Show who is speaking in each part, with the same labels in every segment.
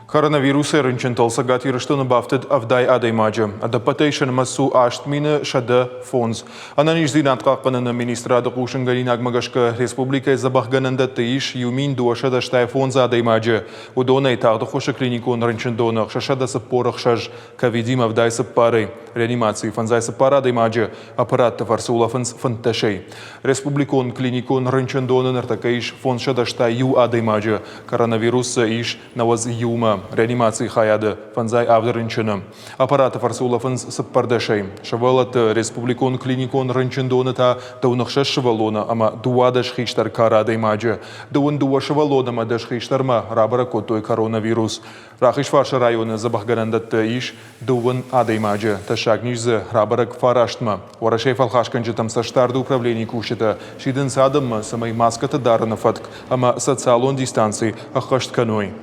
Speaker 1: Коронавирусӕй рынчынтыл Цӕгат Ирыстоны бафтыд 70 адӕймаджы. Ӕдӕппӕтӕй сӕ нымӕц у 8105. Ӕнӕниздзинад хъахъхъӕныны министрады хъусынгӕнинагмӕ гӕсгӕ республикӕйы дзӕбӕхгӕнӕндӕтты ис 1285 адӕймаджы. Уыдонӕй тагъд ӕххуысы клиникон рынчындоны 646, ковидимӕ 74-ӕй, реанимацийы 54 адӕймаджы аппаратты фӕрцы улӕфынц 15-ӕй. Республикон клиникон рынчындоны ныртӕккӕ ис 501 адӕймаджы. Коронавирус дзы ис науӕдз иумӕ реанимацийы хайады фӕндзай авд рынчыны. Аппараты фӕрцы улӕфынц цыппӕрдӕсӕй. Сывӕллӕтты республикон клиникон рынчындоны та дыууын ӕхсӕз сывӕллоны ӕмӕ 12 хистӕр кары адӕймаджы. 22 сывӕллон ӕмӕ дӕс хистӕрмӕ рабӕрӕг кодтой коронавирус. Рахизфарсы районы дзӕбӕхгӕнӕндӕтты ис дыууын адӕймаджы. Тӕссаг низ дзы рабӕрӕг фарастмӕ. Уӕрӕсейы фӕлхасгӕнджытӕм цӕстдарды управленийы кусджытӕ сидынц адӕммӕ, цӕмӕй маскӕтӕ дарыны фӕтк ӕмӕ социалон дистанци ӕххӕст кӕной.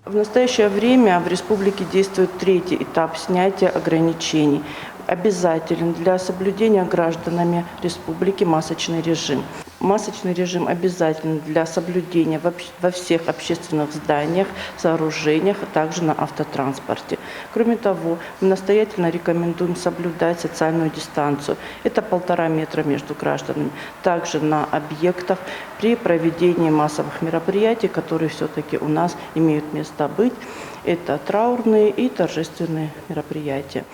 Speaker 2: В настоящее время в республике действует третий этап снятия ограничений. Обязателен для соблюдения гражданами республики масочный режим. Масочный режим обязателен для соблюдения во всех общественных зданиях, сооружениях, а также на автотранспорте. Кроме того, мы настоятельно рекомендуем соблюдать социальную дистанцию. Это полтора метра между гражданами. Также на объектах при проведении массовых мероприятий, которые все-таки у нас имеют место быть, это траурные и торжественные мероприятия.